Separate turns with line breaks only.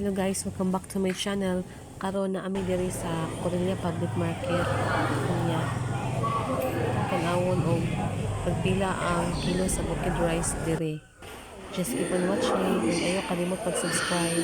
Hello guys, welcome back to my channel. Karon naa mi diri sa Corella Public Market. Unya tan-awon og pagpila ang kilo sa Bukid rice diri. Just keep on watching and ayaw kalimot pag-subscribe.